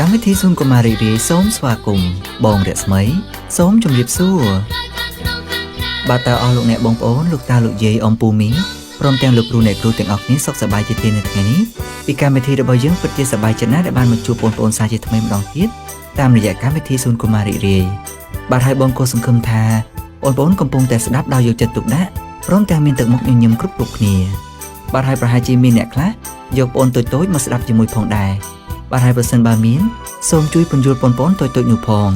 កម្មវិធីសួនកុមាររីករាយសូមស្វាគមន៍បងរស្មីសូមជម្រាបសួរបាទតើអស់លោកអ្នកបងប្អូនលោកតាលោកយាយអំពូមីងព្រមទាំងលោកគ្រូអ្នកគ្រូទាំងអស់គ្នាសុខសប្បាយជាទីនៅថ្ងៃនេះពីកម្មវិធីរបស់យើងពិតជាសប្បាយចិត្តណាស់ដែលបានមកជួបបងប្អូនសាជាថ្មីម្ដងទៀតតាមរយៈកម្មវិធីសួនកុមាររីករាយបាទហើយបងក៏សង្ឃឹមថាបងប្អូនកំពុងតែស្ដាប់ដោយយកចិត្តទុកដាក់ព្រមទាំងមានទឹកមុខញញឹមគ្រប់គ្រប់គ្នាបាទហើយប្រហែលជាមានអ្នកខ្លះយកបងតូចៗមកស្ដាប់ជាមួយផងដែរបាទហើយប្រសិនបើមានសូមជួយពន្យល់បងប្អូនតូចៗនោះផង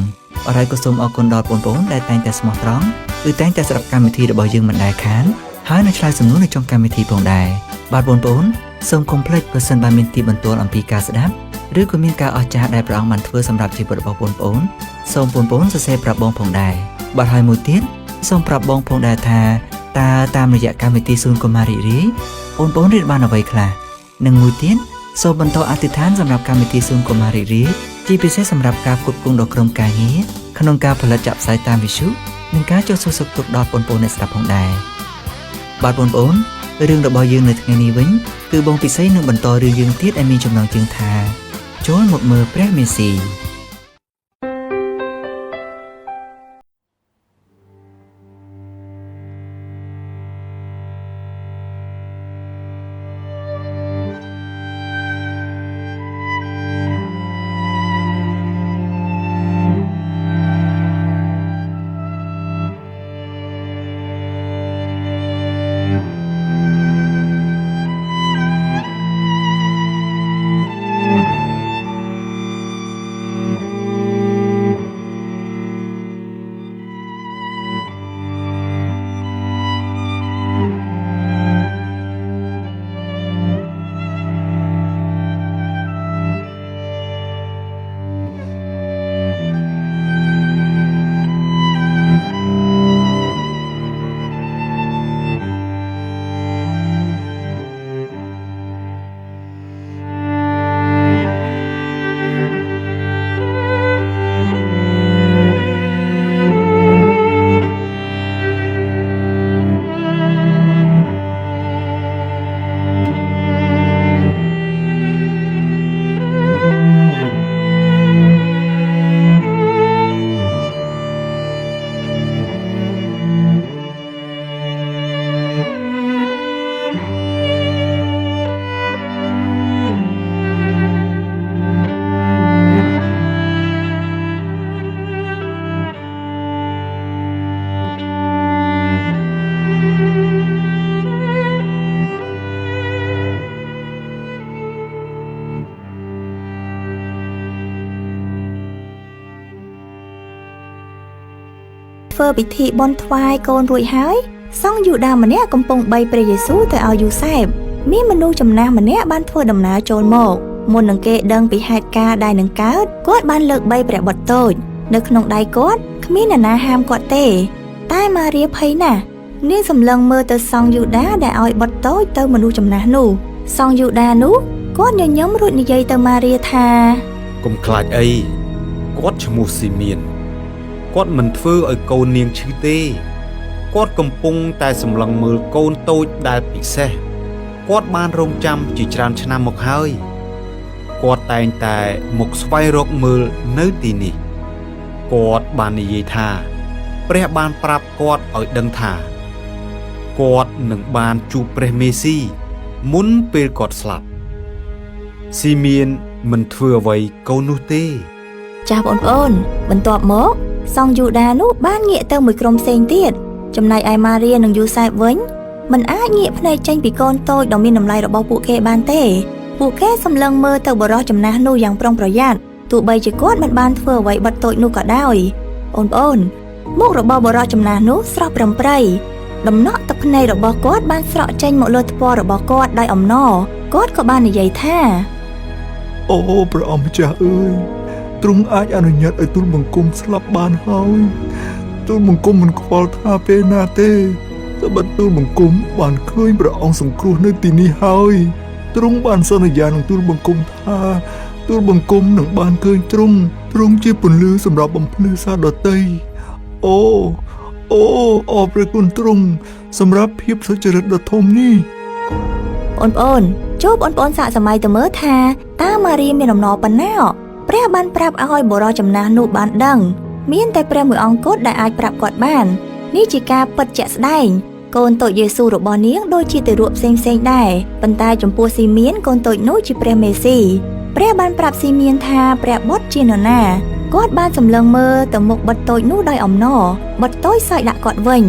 បាទហើយក៏សូមអរគុណដល់បងប្អូនដែលតែងតែស្មោះត្រង់គឺតែងតែស្ដាប់កម្មវិធីរបស់យើងមិនដែលខានហើយនឹងឆ្លើយសំណួរនៅtrongកម្មវិធីផងដែរបាទបងប្អូនសូមកុំភ្លេចប្រសិនបើមានទីបន្ទាល់អំពីការស្ដាប់ឬក៏មានការអស្ចារ្យដែលព្រះអង្គបានធ្វើសម្រាប់ជីវិតរបស់បងប្អូនសូមបងប្អូនសរសេរប្រាប់បងផងដែរបាទហើយមួយទៀតសូមប្រាប់បងផងដែរថាតើតាមរយៈកម្មវិធីសួនកុមាររីករាយបងប្អូនរៀនបានអ្វីខ្លះនិងមួយទៀតសូមបន្តអធិដ្ឋានសម្រាប់កម្មវិធីសួនកុមាររីករាយជាពិសេសសម្រាប់ការផ្គត់ផ្គង់ដល់ក្រុមការងារក្នុងការផលិតចាក់ផ្សាយតាមវិទ្យុនិងការចុះសួរសុខទុក្ខដល់បងប្អូនអ្នកស្ដាប់ផងដែរបាទបងប្អូនរឿងរបស់យើងនៅថ្ងៃនេះវិញគឺបងពិសីនឹងបន្តរឿងយើងទៀតឲ្យមានចំណងជើងថាចូលមកមើលព្រះមេស៊ី ធ្វើពិធីបុណ្យថ្វាយកូនរួចហើយសង្ឃយូដាម្នាក់កំពុងបីព្រះយេស៊ូវទៅឲ្យយូសែបមានមនុស្សចំណាស់ម្នាក់បានធ្វើដំណើរចូលមកមុននឹងគេដឹងពីហេតុការណ៍ដែលនឹងកើតគាត់បានលើកបីព្រះបុត្រតូចនៅក្នុងដៃគាត់គ្មានអ្នកណាហាមគាត់ទេតែម៉ារីភ័យណាស់នាងសម្លឹងមើលទៅសង្ឃយូដាដែលឲ្យបុត្រតូចទៅមនុស្សចំណាស់នោះសង្ឃយូដានោះគាត់ញញឹមរួចនិយាយទៅម៉ារីថាកុំខ្លាចអីគាត់ឈ្មោះស៊ីមៀនគាត់មិនធ្វើឲ្យកូននាងឈឺទេគាត់កំពុងតែសម្លឹងមើលកូនតូចដែលពិសេសគាត់បានរងចាំជាច្រើនឆ្នាំមកហើយគាត់តែងតែមកស្វែងរកមើលនៅទីនេះគាត់បាននិយាយថាព្រះបានប្រាប់គាត់ឲ្យដឹងថាគាត់នឹងបានជួបព្រះមេស៊ីមុនពេលគាត់ស្លាប់ស៊ីមៀនមិនធ្វើអ្វីកូននោះទេចាស់បងប្អូនបន្ទាប់មកសង្ឃយូដានោះបានងាកទៅមួយក្រុមផ្សេងទៀតចំណែកឯម៉ារីនិងយូសែបវិញមិនអាចងាកភ្នែកចេញពីកូនតូចដ៏មានតម្លៃរបស់ពួកគេបានទេពួកគេសម្លឹងមើលទៅបុរសចំណាស់នោះយ៉ាងប្រុងប្រយ័ត្នទោះបីជាគាត់មិនបានធ្វើអ្វីបិទតូចនោះក៏ដោយអូនប្អូនមុខរបស់បុរសចំណាស់នោះស្រស់ប្រំប្រៃដំណក់ទឹកភ្នែករបស់គាត់បានស្រក់ចេញមកលើថ្ពាល់របស់គាត់ដោយអំណរគាត់ក៏បាននិយាយថាអូព្រះអម្ចាស់អើយទ្រង់អាចអនុញ្ញាតឲ្យទូលបង្គំស្លាប់បានហើយទូលបង្គំមិនខ្វល់ថាពេលណាទេត្បិតទូលបង្គំបានឃើញព្រះអង្គសង្គ្រោះនៅទីនេះហើយទ្រង់បានសន្យានឹងទូលបង្គំថាទូលបង្គំនឹងបានឃើញទ្រង់ទ្រង់ជាពន្លឺសម្រាប់បំភ្លឺសាសដទៃអូអូអរព្រះគុណទ្រង់សម្រាប់ភាពសុចរិតដ៏ធំនេះបងប្អូនចូលបងប្អូនសាកសម័យទៅមើលថាតើម៉ារីមានអំណរប៉ុណ្ណាព្រះ ព្រះបានប្រាប់ឲ្យបុរសចំណាស់នោះបានដឹងមានតែព្រះមួយអង្គគត់ដែលអាចប្រាប់គាត់បាននេះជាការពិតជាក់ស្ដែងកូនតូចយេស៊ូរបស់នាងដូចជាទារកផ្សេងៗដែរប៉ុន្តែចំពោះស៊ីមៀនកូនតូចនោះជាព្រះមេស៊ីព្រះបានប្រាប់ស៊ីមៀនថាព្រះបុត្រជានរណាគាត់បានសម្លឹងមើលទៅមុខបុត្រតូចនោះដោយអំណរបុត្រតូចសើចដាក់គាត់វិញ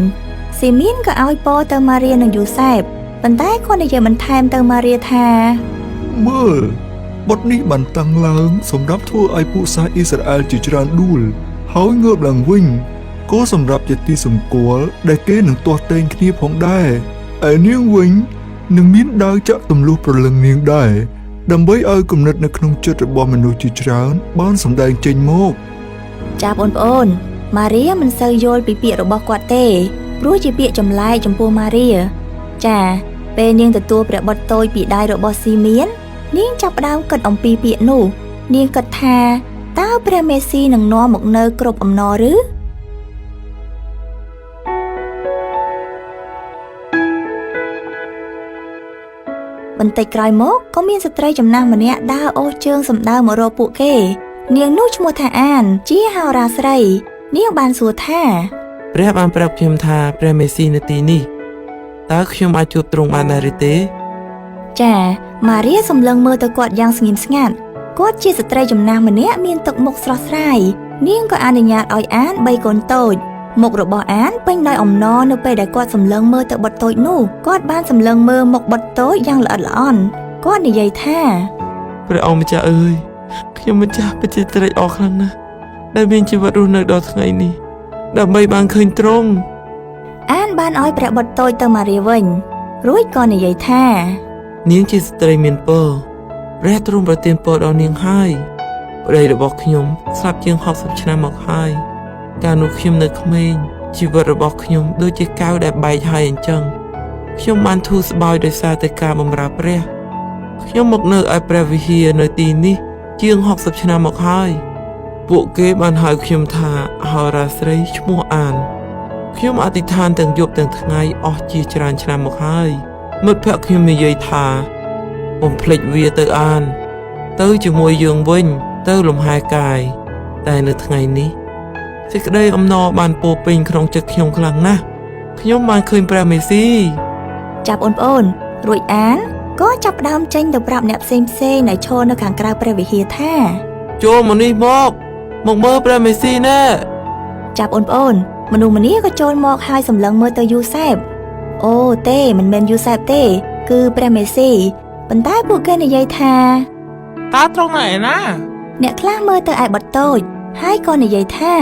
ស៊ីមៀនក៏ឲ្យពរទៅម៉ារីនិងយូសែបប៉ុន្តែគាត់និយាយបន្ថែមទៅម៉ារីថា មើលបុត្រនេះបានតាំងឡើងសម្រាប់ធ្វើឲ្យពួកសាសអ៊ីស្រាអែលជាច្រើនដួលហើយងើបឡើងវិញក៏សម្រាប់ជាទីសម្គាល់ដែលគេនឹងទាស់ទែងគ្នាផងដែរឯនាងវិញនឹងមានដាវចាក់ទម្លុះព្រលឹងនាងដែរដើម្បីឲ្យគំនិតនៅក្នុងចិត្តរបស់មនុស្សជាច្រើនបានសម្ដែងចេញមក ចាបងប្អូនម៉ារីមិនសូវយល់ពីពាក្យរបស់គាត់ទេព្រោះជាពាក្យចម្លែកចំពោះម៉ារីចាពេលនាងទទួលព្រះបុត្រតូចពីដៃរបស់ស៊ីមៀននាងចាប់ផ្ដើមគិតអំពីពាក្យនោះនាងគិតថាតើព្រះមេស៊ីនឹងនាំមកនៅគ្រប់អំណរឬបន្តិចក្រោយមកក៏មានស្ត្រីចំណាស់ម្នាក់ដើរអូសជើងសម្ដៅមករកពួកគេនាងនោះឈ្មោះថាអានជាហោរាស្រីនាងបានសួរថា ព្រះបានប្រាប់ខ្ញុំថាព្រះមេស៊ីនៅទីនេះតើខ្ញុំអាចជួបទ្រង់បានដែរឬទេ ចាម៉ារីសម្លឹងមើលទៅគាត់យ៉ាងស្ងៀមស្ងាត់គាត់ជាស្ត្រីចំណាស់ម្នាក់មានទឹកមុខស្រស់ស្រាយនាងក៏អនុញ្ញាតឲ្យអានបីកូនតូចមុខរបស់អានពេញដោយអំណរនៅពេលដែលគាត់សម្លឹងមើលទៅបុត្រតូចនោះគាត់បានសម្លឹងមើលមុខបុត្រតូចយ៉ាងល្អិតល្អន់គាត់និយាយថា ព្រះអង្គម្ចាស់អើយខ្ញុំម្ចាស់ពិតជាត្រេកអរខ្លាំងណាស់ដែលមានជីវិតរស់នៅដល់ថ្ងៃនេះដើម្បីបានឃើញទ្រង់ អានបានឲ្យព្រះបុត្រតូចទៅម៉ារីវិញរួចក៏និយាយថា នាងជាស្ត្រីមានពរព្រះទ្រង់ប្រទានពរដល់នាងហើយប្តីរបស់ខ្ញុំស្លាប់ជាង60ឆ្នាំមកហើយកាលនោះខ្ញុំនៅក្មេងជីវិតរបស់ខ្ញុំដូចជាកែវដែលបែកហើយអញ្ចឹងខ្ញុំបានធូរស្បើយដោយសារតែការបម្រើព្រះខ្ញុំមកនៅឯព្រះវិហារនៅទីនេះជាង60ឆ្នាំមកហើយពួកគេបានហៅខ្ញុំថាហោរាស្រីឈ្មោះអានខ្ញុំអធិដ្ឋានទាំងយប់ទាំងថ្ងៃអស់ជាច្រើនឆ្នាំមកហើយមិត្តភក្តិខ្ញុំនិយាយថាបំភ្លេចវាទៅអានទៅជាមួយយើងវិញទៅលំហែកាយតែនៅថ្ងៃនេះសេចក្តីអំណរបានពោរពេញក្នុងចិត្តខ្ញុំខ្លាំងណាស់ខ្ញុំបានឃើញព្រះមេស៊ី ចាប់អូនប្អូនរួចអានក៏ចាប់ផ្ដើមចេញទៅប្រាប់អ្នកផ្សេងៗដែលឈរនៅខាងក្រៅព្រះវិហារថា ចូលមកនេះមកមកមើលព្រះមេស៊ីណែ ចាប់អូនប្អូនមនុស្សម្នាក៏ចូលមកហើយសម្លឹងមើលទៅយូសែបអូទេមិនមែនយូសែបទេគឺព្រះមេស៊ីប៉ុន្តែពួកគេនិយាយថា តើត្រង់នៅឯណា អ្នកខ្លះមើលទៅឯបុត្រតូចហើយក៏និយាយថា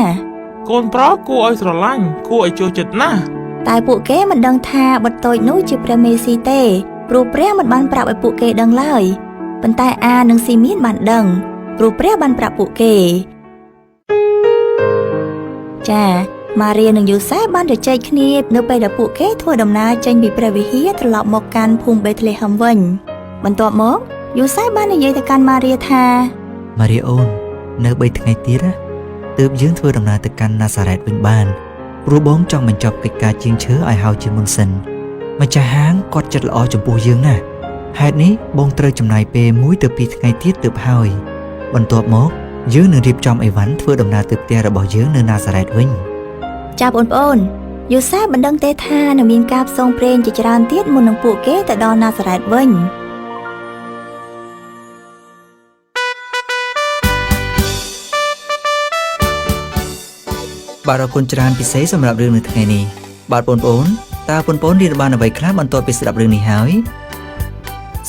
កូនប្រុសគួរឲ្យស្រឡាញ់គួរឲ្យចូលចិត្តណាស់ តែពួកគេមិនដឹងថាបុត្រតូចនោះជាព្រះមេស៊ីទេព្រោះព្រះមិនបានប្រាប់ឲ្យពួកគេដឹងឡើយប៉ុន្តែអានិងស៊ីមៀនបានដឹងព្រោះព្រះបានប្រាប់ពួកគេចាម៉ារីនិងយូសែបបានជជែកគ្នានៅពេលដែលពួកគេធ្វើដំណើរចេញពីព្រះវិហារត្រឡប់មកកាន់ភូមិបេតលេហឹមវិញបន្ទាប់មកយូសែបបាននិយាយទៅកាន់ម៉ារីថា ម៉ារីអូននៅ3ថ្ងៃទៀតណាទើបយើងធ្វើដំណើរទៅកាន់ណាសារ៉េតវិញបានព្រោះបងចង់បញ្ចប់កិច្ចការជាងឈើឲ្យហើយជាមុនសិនម្ចាស់ហាងគាត់ចិត្តល្អចំពោះយើងណាស់ហេតុនេះបងត្រូវចំណាយពេល1ទៅ2ថ្ងៃទៀតទើបហើយបន្ទាប់មកយើងនឹងរៀបចំអីវ៉ាន់ធ្វើដំណើរទៅផ្ទះរបស់យើងនៅណាសារ៉េតវិញ ចាបងប្អូនយូសែបមិនដឹងទេថានឹងមានការផ្សងព្រេងជាច្រើនទៀតមុននឹងពួកគេទៅដល់ណាសារ៉េតវិញ បាទអរគុណច្រើនពិសេសសម្រាប់រឿងនៅថ្ងៃនេះបាទបងប្អូនតើបងប្អូនរៀនបានអ្វីខ្លះបន្ទាប់ពីស្ដាប់រឿងនេះហើយ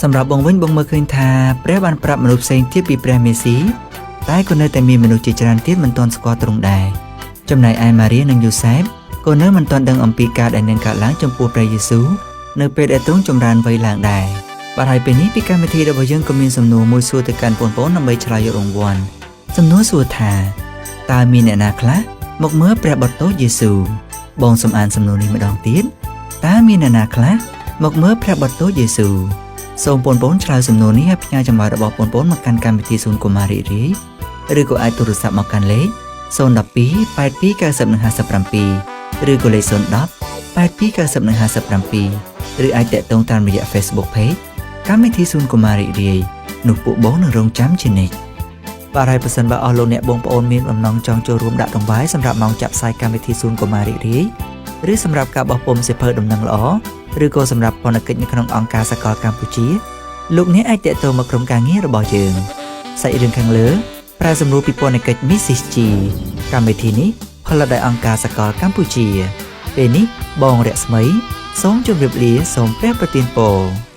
សម្រាប់បងវិញបងមើលឃើញថាព្រះបានប្រាប់មនុស្សផ្សេងទៀតពីព្រះមេស៊ីតែក៏នៅតែមានមនុស្សជាច្រើនទៀតមិនទាន់ស្គាល់ទ្រង់ដែរចំណែកឯម៉ារីនិងយូសែបក៏នៅមិនទាន់ដឹងអំពីការដែលនឹងកើតឡើងចំពោះព្រះយេស៊ូវនៅពេលដែលទ្រង់ចម្រើនវ័យឡើងដែរបាទហើយពេលនេះពីកម្មវិធីរបស់យើងក៏មានសំណួរមួយសួរទៅកាន់បងប្អូនដើម្បីឆ្លើយយករង្វាន់សំណួរសួរថាតើមានអ្នកណាខ្លះមកមើលព្រះបុត្រតូចយេស៊ូវបងសូមអានសំណួរនេះម្ដងទៀតតើមានអ្នកណាខ្លះមកមើលព្រះបុត្រតូចយេស៊ូវសូមបងប្អូនឆ្លើយសំណួរនេះហើយផ្ញើចម្លើយរបស់បងប្អូនមកកាន់កម្មវិធីសួនកុមាររីករាយឬក៏អាចទូរស័ព្ទមកកាន់លេខ012 82 90 57ឬក៏លេខ010 82 90 57ឬអាចតាក់ទងតាមរយៈ Facebook Page កម្មវិធីសួនកុមាររីករាយនោះពួកបងនឹងរងចាំជានិច្ច។ បាទហើយប្រសិនបើអស់លោកអ្នកបងប្អូនមានបំណងចង់ចូលរួមដាក់ដង្វាយសម្រាប់ម៉ោងចាក់ផ្សាយកម្មវិធីសួនកុមាររីករាយឬសម្រាប់ការបោះពុម្ពសៀវភៅដំណឹងល្អឬក៏សម្រាប់ព័ន្ធកិច្ចនៅក្នុងអង្គការសកលកម្ពុជាលោកអ្នកអាចទាក់ទងមកក្រុមការងាររបស់យើងសាច់រឿងខាងលើប្រែសម្រួលពីព័ន្ធកិច្ច Mrs. G កម្មវិធីនេះផលិតដោយអង្គការសកលកម្ពុជា ពេលនេះបងរស្មីសូមជម្រាបលាសូមព្រះប្រទានពរ។